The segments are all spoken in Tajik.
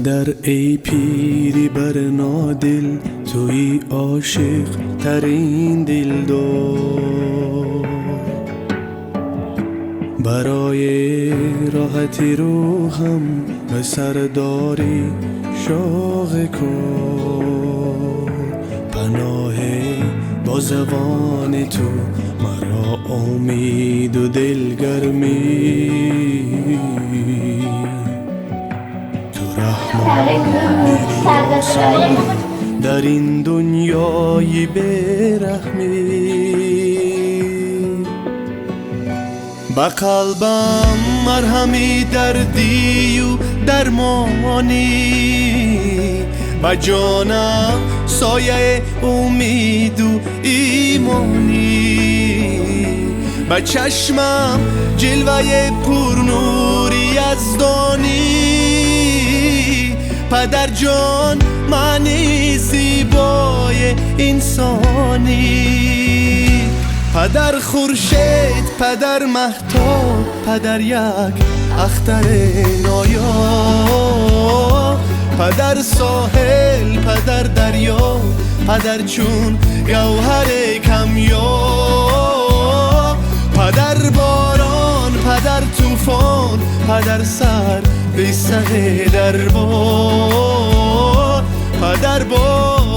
Падар эй пири барнодил, туи ошиқ тарин дилдор. Барои роҳати рӯҳам ба сардори шоғи кор. Паноҳе бо забони ту маро умеду дилгармӣ. Дар ин дунёи бераҳмӣ ба қалбам марҳами дардию дармонӣ, ба ҷонам сояи умеду имонӣ, ба чашмам ҷилваи пурнури яздонӣ. Падарҷон, маъни зебои инсонӣ. Падар хуршед, падар маҳтоб, падар як ахтари ноёб, падар соҳил, падар дарё, падар чун гавҳари камёб, падар борон, падар тӯфон, падар сар бисаҳи дарбор, падар бо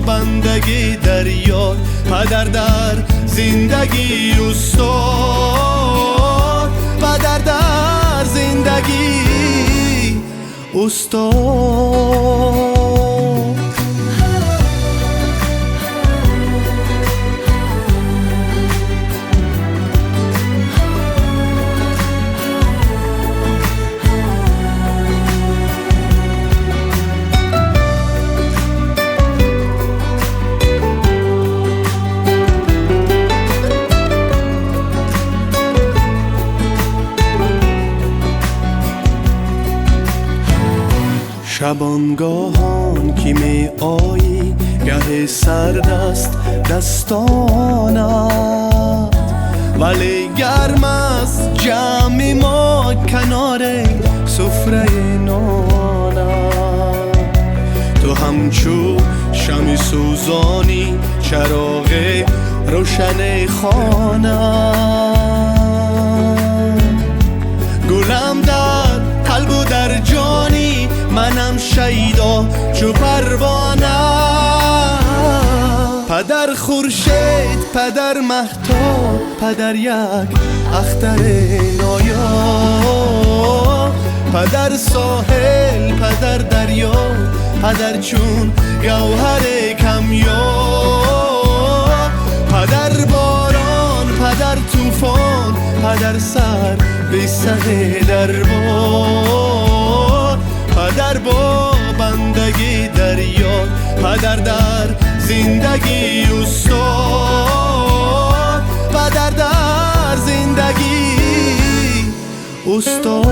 бандагӣ дарёд, падар дар зиндагӣ устод, падар дар зиндагӣ устод. Шабонгоҳон ки меоӣ, гаҳ сард аст дастонат, вале гарм аст ҷамъи мо канори суфраи нонат. Ту ҳамчу шами сӯзонӣ, чароғи рӯшани хона, гулам дар қалбу дар ҷонӣ, манам шайдо чу парвона. Падар хуршед, падар маҳтоб, падар як ахтари ноёб, падар соҳил, падар дарё, падар чун гавҳари камёб, падар борон, падар тӯфон, падар сар бисаҳи дарбор, падар бо бандагӣ дарёд, падар дар зиндагӣ устод, падар дар зиндагӣ устод.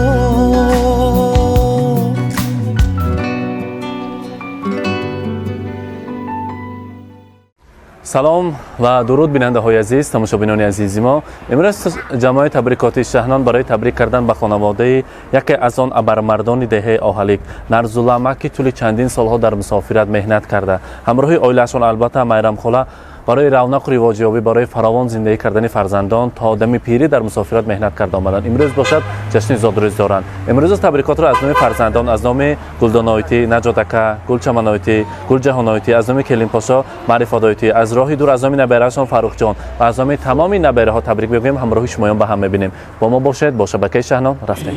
Салом ва дуруд, бинандаҳои азиз, тамошобинони азизи мо. Имрӯз ҷамъои табрикоти Шаҳнон барои табрик кардан ба хонаводаи яке аз он абармардони деҳаи Оҳалик, Нарзулло, ки тӯли чандин солҳо дар мусофират меҳнат карда, ҳамроҳи оилаашон, албатта Майрамхола, барои равнақу ривоҷёбӣ, барои фаровон зиндагӣ кардани фарзандон то дами пирӣ дар мусофират меҳнат карда омаданд. Имрӯз бошад ҷашни зодрӯз доранд. Имрӯз табрикотро аз номи фарзандон, аз номи Гулдоноитӣ, Наҷотака, Гулчаманоитӣ, Гулҷаҳоноитӣ, аз номи Келинпошо, Маърифатоитӣ, аз роҳи дур аз номи набераашон Фаррухҷон ва аз номи тамоми набераҳо табрик мегӯем. Ҳамроҳи шумоён ба ҳам мебинем. Бо мо бошед, бо шабакаи Шаҳнон рафтем.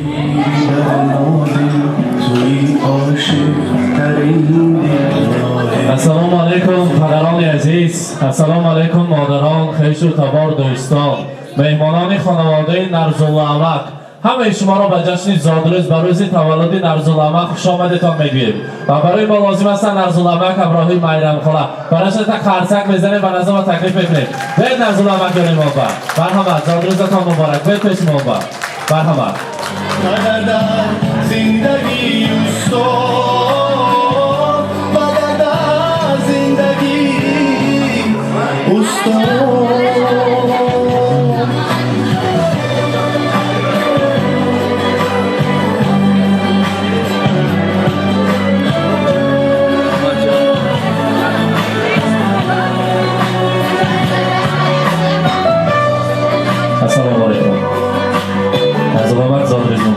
Ассалому алайкум, падарони азиз, ассалому алайкум, модарон, хешу табор, дӯстон, меҳмонони хонаводаи Нарзулло Амак. Ҳамаи шуморо ба ҷашни зодрӯз, ба рӯзи таваллуди Нарзулло Амак хушомадетон мегӯем. Ва барои мо лозим аст Нарзулло Амак ҳамроҳи Майрамхола. Барои та қарсак мезанем ва назама таклиф мекунем. Биёед, Нарзулло Амак, ҷони мо ба. Марҳамат, зодрӯзатон муборак. Биёед пеши мо ба. Марҳамат. Падар дар зиндагӣ устод, падар дар зиндагӣ устод.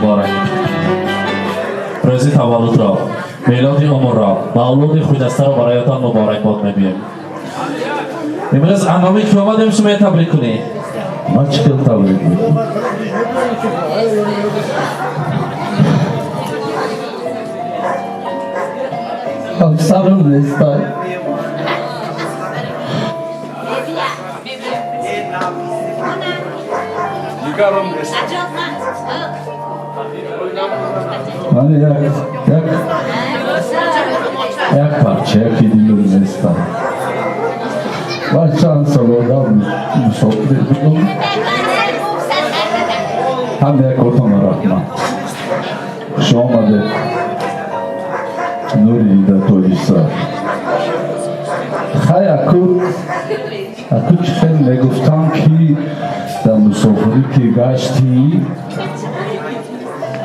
муборак. Рӯзи таваллудро, мелоди умрро, мавлуди хуҷастаро бароятон муборакбод мегӯем. Имрӯз анноми ки омадем шумо табрик кунӣ. Ман чӣ хел табрик мекунам? Ҳамсарам нестай. Ман як парчаяки дилам нестам. Ман чанд сол одам мусофир будам. Ҳам якотон раҳмат. Хуш омадед. Нури дида тоҷиса. Хай аку чӣ хел мегуфтам ки дар мусофирӣ ки гаштӣ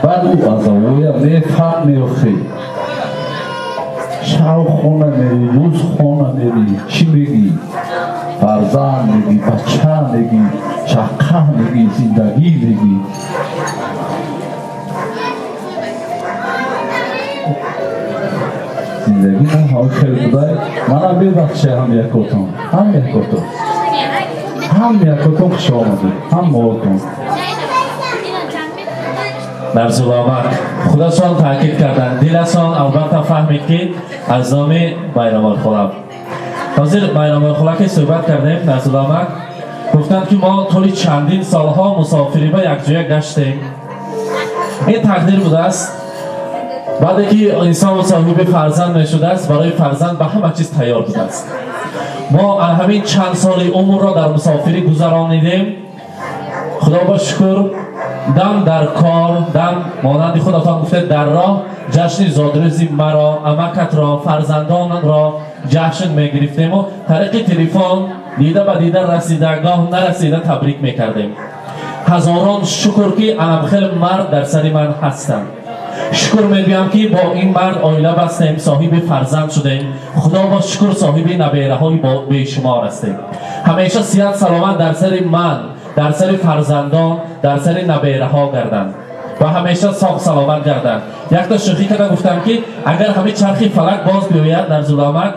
баъд ӯ азовоя мефаҳми охи. Шав хона мерӣ, рӯз хона мерӣ, чӣ мегӣ? Фарзанд мегӣ, бача мегӣ, шаққа мегӣ, зиндагӣ мегӣ. Зиндагӣ ман ҳам хел будай. Манам бебахше ҳам якотон, ҳам якотон. Ҳам якотон хуш омадед, ҳамаотон. Нарзуллоамак худашон таъкид карданд. Дилашон албатта фаҳмид ки аз номи Байрамойхола. Ҳозир Байрамойхола ки суҳбат кардем, Нарзуллоамак гуфтанд ки мо тӯли чандин солҳо мусофирӣ ба якҷоя гаштем. Ин тақдир будааст. Баъде ки инсон соҳиби фарзанд мешудааст, барои фарзанд ба ҳама чиз тайёр будааст. Мо ҳамин чанд соли умрро дар мусофирӣ гузаронидем. Худо ба шукр, дам дар кор, дам монанди худатон гуфтед дар роҳ ҷашни зодрӯзи маро, амакатро, фарзандонро ҷашн мегирифтему тариқи телефон дида ба дида расида, гоҳ нарасида табрик мекардем. Ҳазорон шукр ки анамхел мард дар сари ман ҳастанд. Шукр мегӯям ки бо ин мард оила бастем, соҳиби фарзанд шудем. Худо ба шукр соҳиби набераҳои бешумор ҳастем. Ҳамеша сиҳат саломат дар сари ман, дар сари фарзандон, дар сари набераҳо гарданд ва ҳамеша соғ саломат гарданд. Якта шӯхӣ карда гуфтам ки агар ҳамин чархи фалак боз биёяд Нарзуллоамак,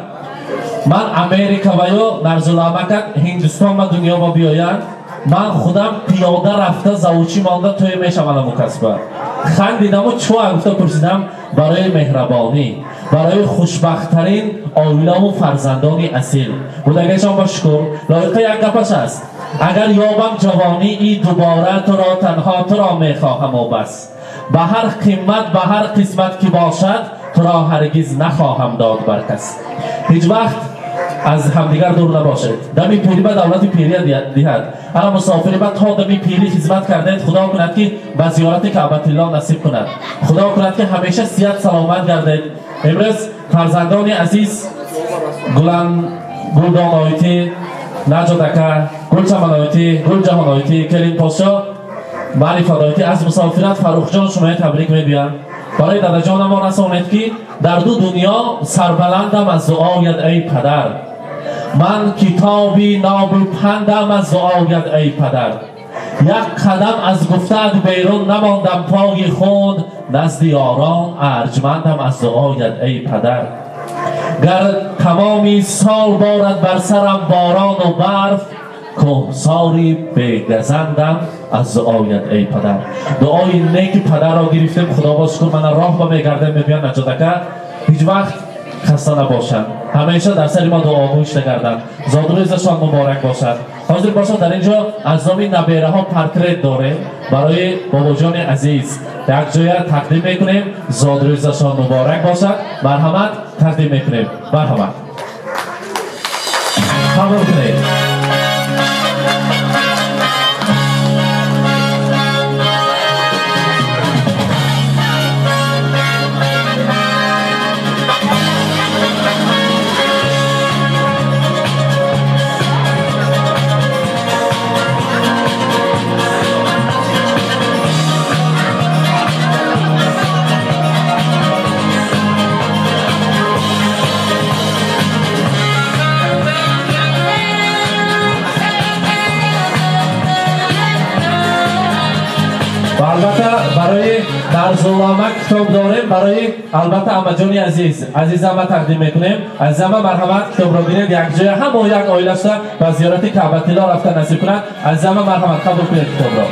ман Америка ва ё Нарзуллоамакат Ҳиндустон ба дунё ба биёянд, ман худам пиёда рафта завучӣ монда тӯй мешавам аму касба. Хандидаму чӯ гуфта пурсидам барои меҳрабонӣ, барои хушбахттарин оилаву фарзандони асил. Будагашон ба шукр. Лоиқа як гапаш аст. Агар ёбам ҷавонии дубора туро танҳо туро мехоҳаму бас. Ба ҳар қимат, ба ҳар қисмат ки бошад, туро ҳаргиз нахоҳам дод бар кас. Ҳеҷ вақт аз ҳамдигар дур набошед. Дами пирӣ ба давлати пирия диҳад. Ана мусофири ба то дами пирӣ хизмат кардед, Худо кунад ки ба зиёрати Каъбатилло насиб кунад. Худо кунад ки ҳамеша сиҳат саломат гардед. Имрӯз фарзандони азиз Гулдоноитӣ, Наҷодака, Гулчаманоитӣ, Гулҷаҳоноитӣ, Келинпошо, Маърифатоитӣ аз мусофират Фаррухҷон шумоя табрик мегӯям. Барои дадаҷонамо расонед ки дар ду дунё сарбаландам аз дуоят эй падар. Ман китоби нобу пандам аз дуоят эй падар. Як қадам аз гуфтаат берун намондам пои худ, назди ёрон арҷмандам аз дуоят эй падар. Гар тамоми сол борад бар сарам борону барф, кӯҳсори бегазандам аз дуоят эй падар. Дуои неки падарро гирифтем, Худо ба шукр мана роҳ ба мегардем, мегӯянд Наҷодака ҳеҷ вақт хаста набошанд, ҳамеша дар сари мо дуогӯш нагарданд. Зодрӯзашон муборак бошад. Ҳозир бошад дар инҷо аз номи набераҳо портрет дорем барои бобоҷони азиз. Якҷоя тақдим мекунем. Зодрӯзашон муборак бошад. Марҳамат, тақдим мекунем. Марҳамат, қабул кунед. Албатта барои Нарзуллама китоб дорем, барои албатта амаҷони азиз, азизама тақдим мекунем. Азизама, марҳамат, китобро бинед, якҷоя ҳамо як оилаша ба зиёрати Каъбатилло рафта насиб кунад. Азизама, марҳамат, қабул кунед китобро.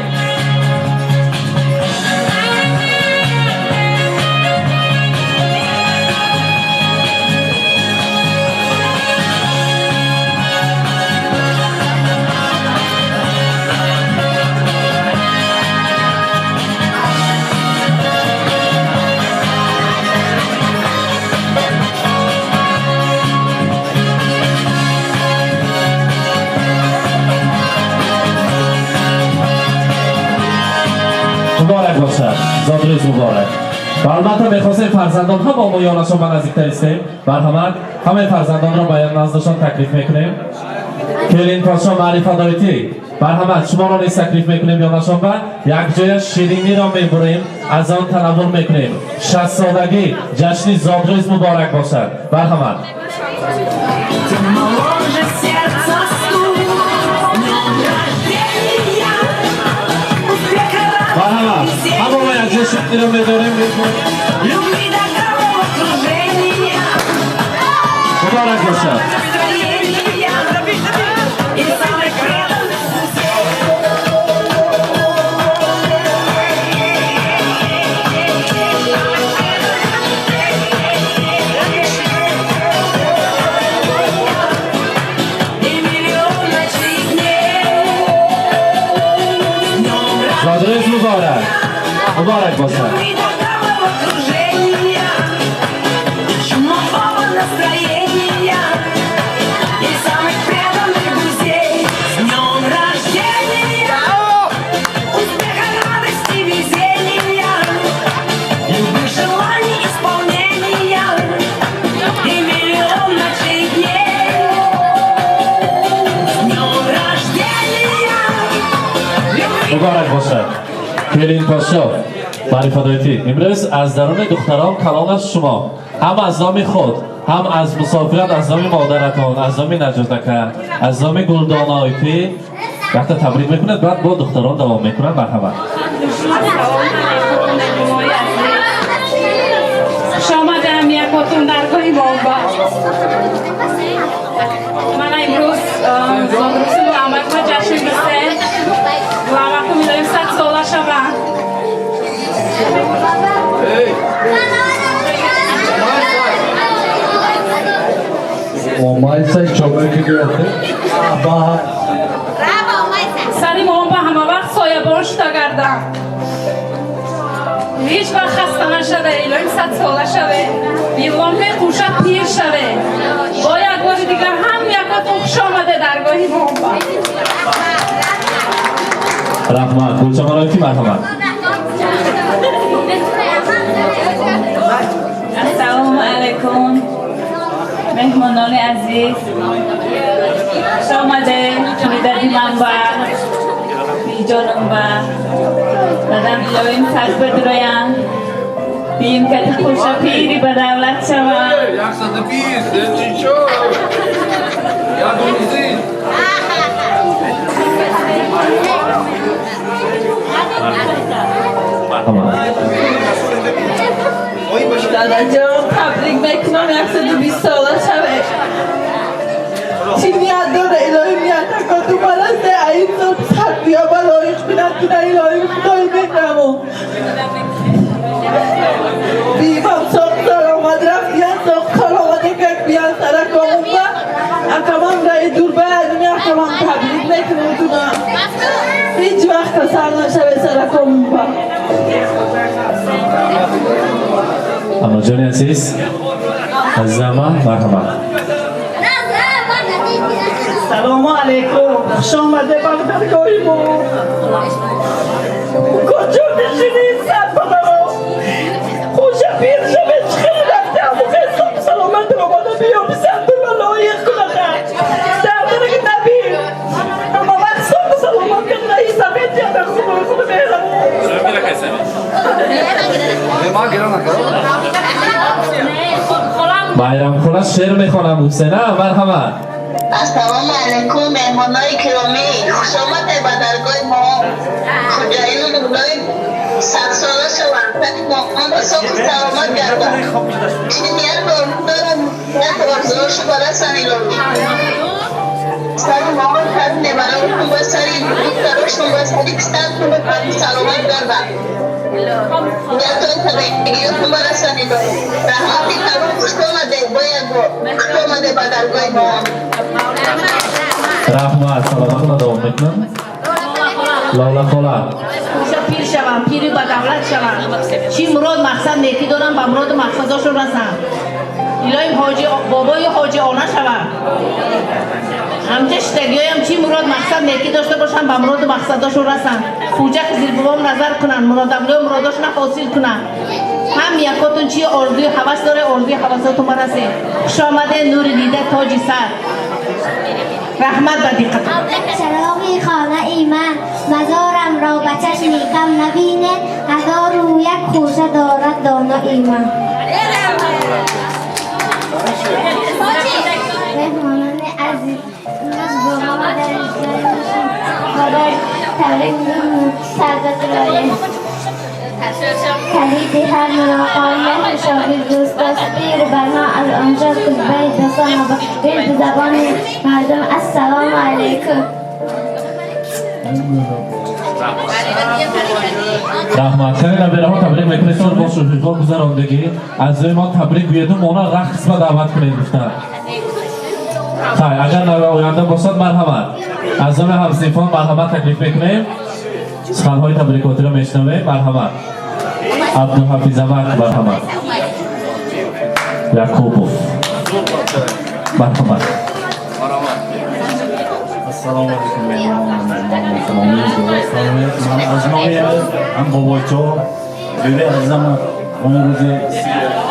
Муборак бошад, зодрӯз муборак. Ва албатта мехостем фарзандон ҳама мо ёнашон ба наздиктар истем. Марҳамат, ҳамаи фарзандонро ба наздашон таклиф мекунем. Келинпошо Маърифатоитӣ, марҳамат, шуморо низ таклиф мекунем ёнашон ба якҷоя шириниро мебурем, аз он танаввул мекунем. 60-солагӣ ҷашни зодрӯз муборак бошад. Марҳамат. Марҳамат, ҳама мо якҷоя шириниро медорем. Муборак бошад. Зодрӯз муборак. Муборак бошад. Муборак бошад. Келинпошо Маърифатоитӣ, имрӯз аз даруни духтарон калон аст шумо. Ҳам аз номи худ, ҳам аз мусофират, аз номи модаратон, аз номи Наҷотака, аз номи Гулдоноитӣ якта табрик мекунад, баъд бо духтарон давом мекунад. Марҳамат. Хуш омадам якотун даргоҳи мо. Мана имрӯз зодрӯзи Муҳаммадма ҷашн гирифтем. Муҳаммадку милоим 100 сола шаванд. Сари моам ба ҳама вақт соябон шуда гардам. Ҳеҷ вақт хаста нашаве, илоҳим 100 сола шаве. Билонке қуша пир шаве. Бо як бори дигар ҳам якотун хуш омаде даргоҳи мо. Раҳмат. Гулчамароитӣ, марҳамат. Ассалому алайкум, меҳмонони азиз. Хуш омаде мидади ман ба биҷонам ба дадам илоҳим сад бидроям. Биим кати хуша пири ба давлат шавам. Дадаҷон, табрик мекунам, 120 сола шаве. Чӣ ният дора, илоҳим ниятакоту барасте, аин сол сад биёба лоиқ бинад куна, илоҳим худои меҳрабон. Бимам соқ саломат рафтиян, соқ саломат якак биян саракомон ба акамам раи дурба адими акамам табрик мекунам туна. Ҳеҷ вақт касал нашаве саракомон ба. Амаҷони азиз, азизама, марҳамат. Салому алайкум, хуш омаде ба даргоҳи мо. Куҷо нишинӣ сад падаро? Хуша пир шаве, чӣ хеле рафте, аммо хеле саломат омада биё, писанд ба лоиқ кунаха. Дардара набин. Ама вақт соқ саломат кун, раисамет яда худои худ меҳрабон. Байрамхона шеър мехонам, Ҳусена, марҳамат. Ассалому алайкум, меҳмонои киромӣ. Хуш омадед ба даргоҳи мо. Хоҷаину муллои 100 сола шаванд. Ман соғ саломат гардам. Чӣ ният дорам, ният орзуҳошо барасанд илоҳӣ. Сари мамон сари небараҳошон ба сари духтарошон ба сари писаршон ба саломат гарданд. Ниятҳои садагиётон барасанд илоҳӣ. Раҳмати калон, хуш омадед, бояд хуш омадед ба даргоҳи мо. Раҳмат, саломатона давом мекунам. Лола хола. Хуша пир шаванд, пири ба давлат шаванд. Чӣ мурод мақсад некӣ доранд, ба муроду мақсадошон расанд. Илоҳим ҳоҷи бобои ҳоҷи она шаванд. Ҳамча шитагиҳоям чӣ мурод мақсад некӣ дошта бошанд, ба муроду мақсадошон расанд. Хуҷа Хизрбобом назар кунанд, муродавлиё муродошона ҳосил кунанд. Ҳам якотун чӣ орзуи ҳавас доре, орзуи ҳавасотун барасед. Хуш омадед, нури дида, тоҷи сар. Раҳмат ба диққатон. Чароғи хонаи ман, мазорамро ба чашми кам набинед, 1001 хӯша дорад донои ман. Меҳмонони азиз, имрӯз бо мо дар ҷои бобои табрик сардодроем. Калиди ҳар мулоқот меҳри шогирд дӯст аст. Пиру барно аз онҷо кулбаи достон вирди забони мардум. Ассалому алайкум. Раҳмат. Кани набираҳо табрик мекунед, бо шӯхиҳо гузарондагӣ. Аз ҷои мо табрик гӯеду мона рақс ба даъват кунед гуфтанд. Хай, агар оянда бошад, марҳамат. Аз ҷони ҳамсинфон марҳамат таклиф мекунем. Суханҳои табрикотиро мешунавем. Марҳамат. Абдуҳафизамак, марҳамат. Якубов. Марҳамат. Ассалому алайкум, меҳмонон, ман аз номи ҳам бобойчо беби азизам он рӯзи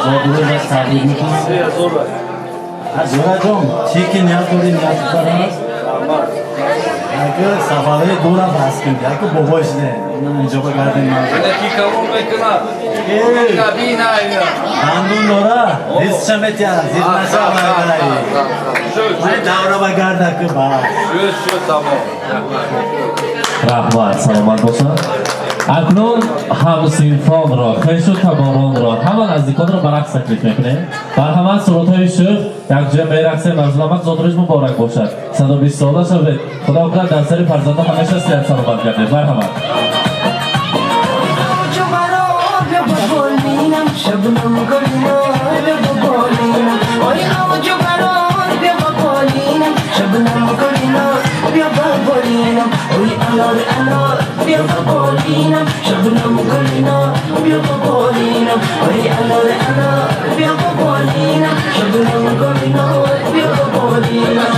зодрӯзаш табрик мекунам. Ҷӯраҷон, чӣ ки ният дорӣ, ният барад. Яке сафарҳои дура бас кун, яке бобой шуде. Ман инҷо ба гардем. Ки калон мекунад. Дандун дора, нисфша метиҳад, зир нашава. Ман давра ба гарда ку бас. Шуд, шуд, тамом. Раҳмат, саломат бошад. Акнун ҳамсинфонро, хешу таборонро, ҳама наздиконро ба рақс таклиф мекунем. Марҳамат, сурудҳои шӯх якҷоя мерақсем. Нарзуламак, зодрӯз муборак бошад. 120 сола шавед. Худо кунад дар сари фарзандо ҳамеша сиҳат саломат гардед. Марҳамат. شبنم گلنار بیا بالینم، آی اوج برار بیا بالینم، شبنم گلنار بیا بالینم، آی انار انار بیا بالینم، شبنم گلنار بیا بالینم، آی انار انار بیا بالینم، شبنم گلنار بیا بالینم.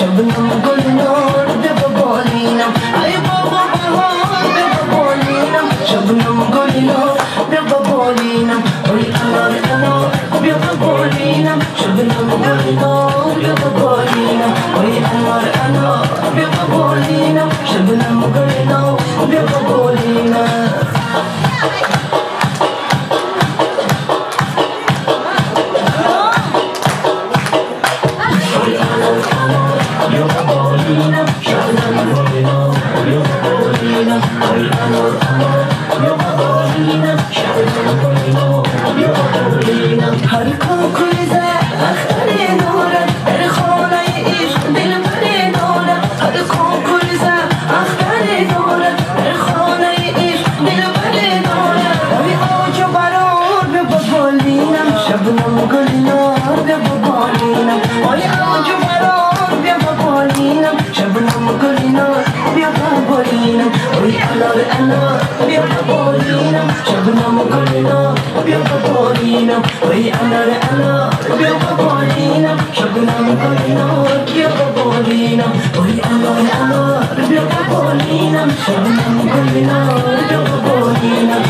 شبنم گلنار بیا بالینم، ای بابا بهار بیا بالینم، شبنم گلنار بیا بالینم، ای انار انار بیا بالینم، شبنم گلنار بیا بالینم، ای انار انار بیا بالینم، شبنم گلنار بیا بالینم. هر کوکوی اختر دارد در خانه عشق دلبر دارد، هر کوکوی اختر دارد در خانه عشق دلبر دارد. ای آج و برار بیا بالینم، شبنم گلنار بیا بالینم، ای آج و برار بیا بالینم، شبنم گلنار بیا بالینم، ای انار انار بیا بالینم، شبنم گلنار بیا بالینم، ای انار انار بیا بالینم، شبنم گلنار بیا بالینم، ای انار انار بیا بالینم، شبنم گلنار بیا بالینم،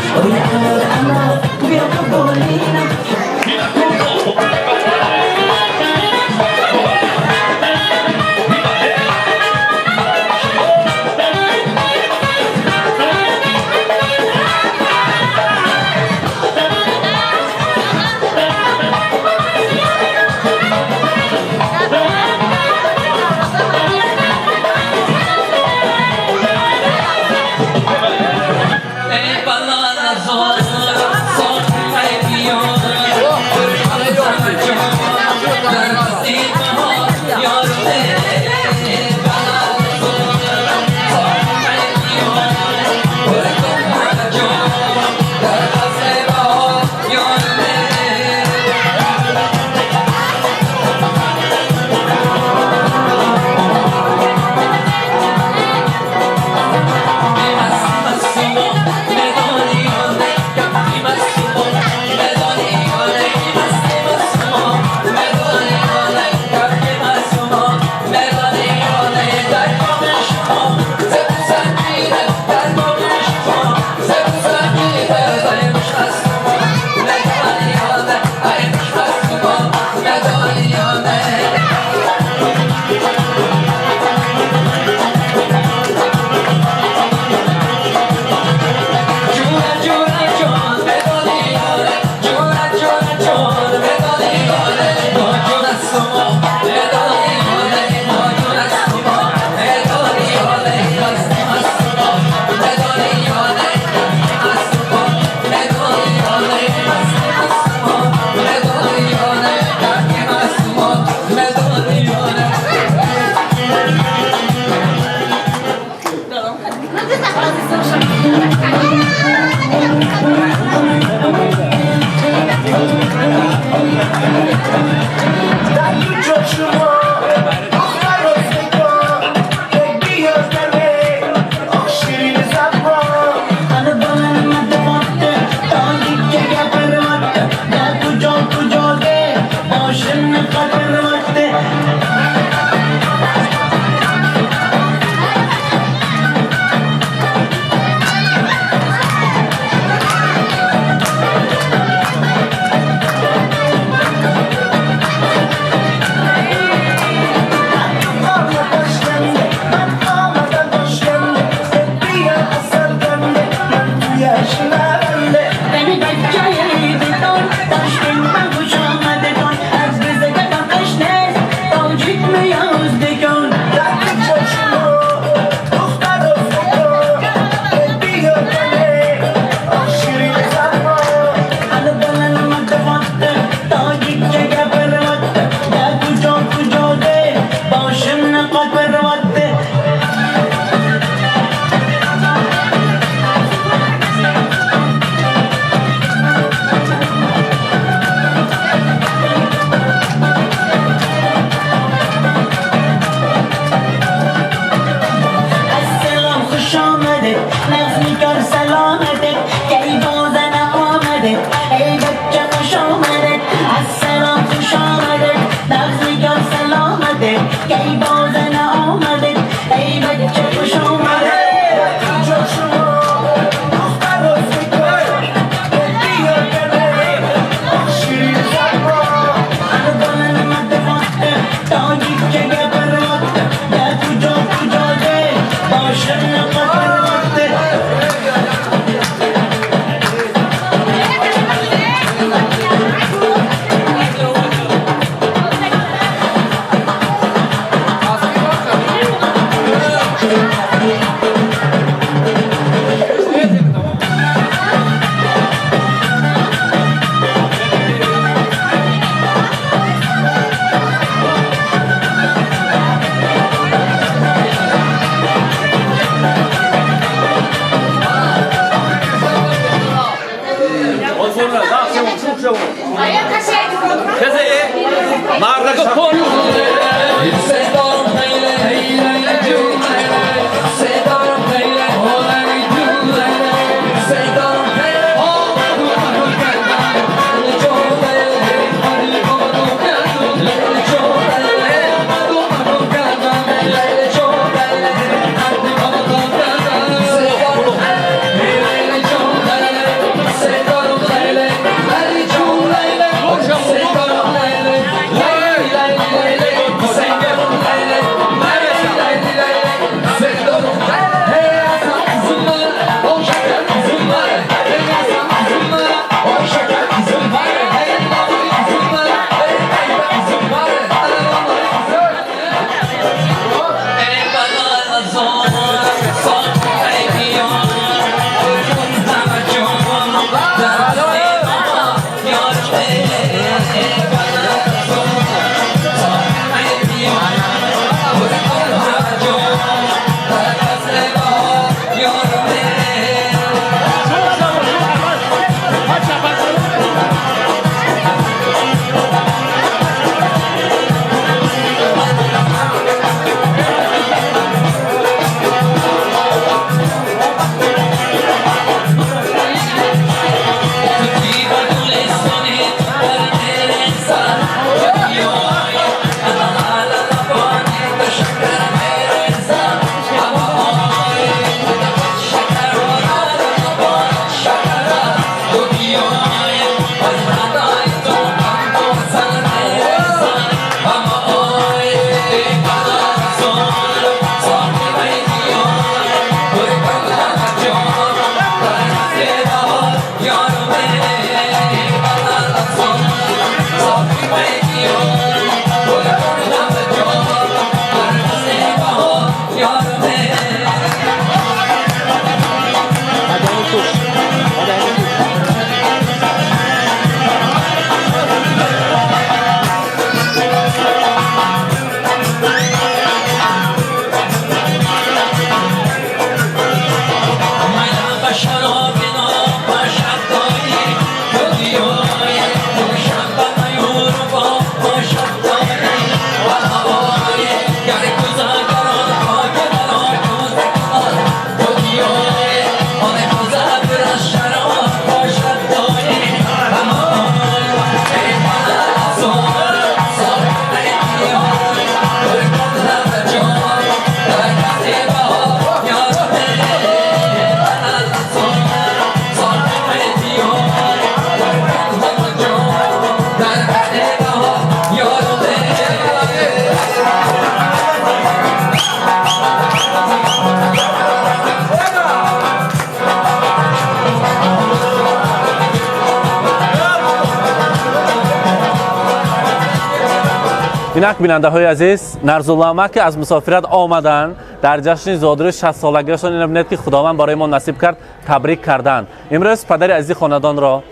Инак бинандаҳои азиз, Нарзулло ки аз мусофират омаданд дар ҷашни зодрӯз 60 солагиашон, ина бинед ки Худованд барои мо насиб кард табрик кардан. Имрӯз падари азизи хонадонро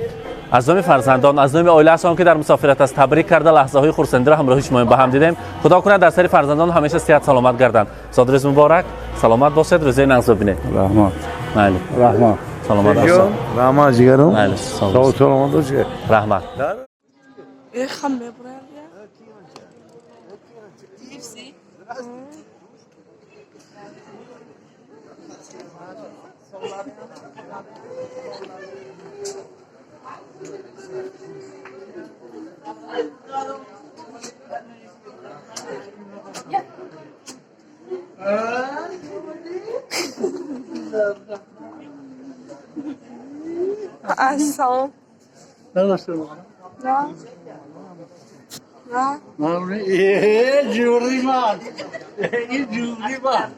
аз номи фарзандон, аз номи оилаашон ки дар мусофират аст табрик карда, лаҳзаҳои хурсандиро ҳамроҳи шумо ба ҳам дидем. Худо кунад дар сари фарзандон ҳамеша сиҳат саломат гарданд. Зодрӯз муборак, саломат бошед, рӯзаи нағз бибинед. Раҳмат. Майли. Раҳмат. Саломат бошед. Раҳмат ҷигарам. Майли. Саломат бошед. Раҳмат. Assalom. Ne? Ne? Ne? Curi var. Curi var.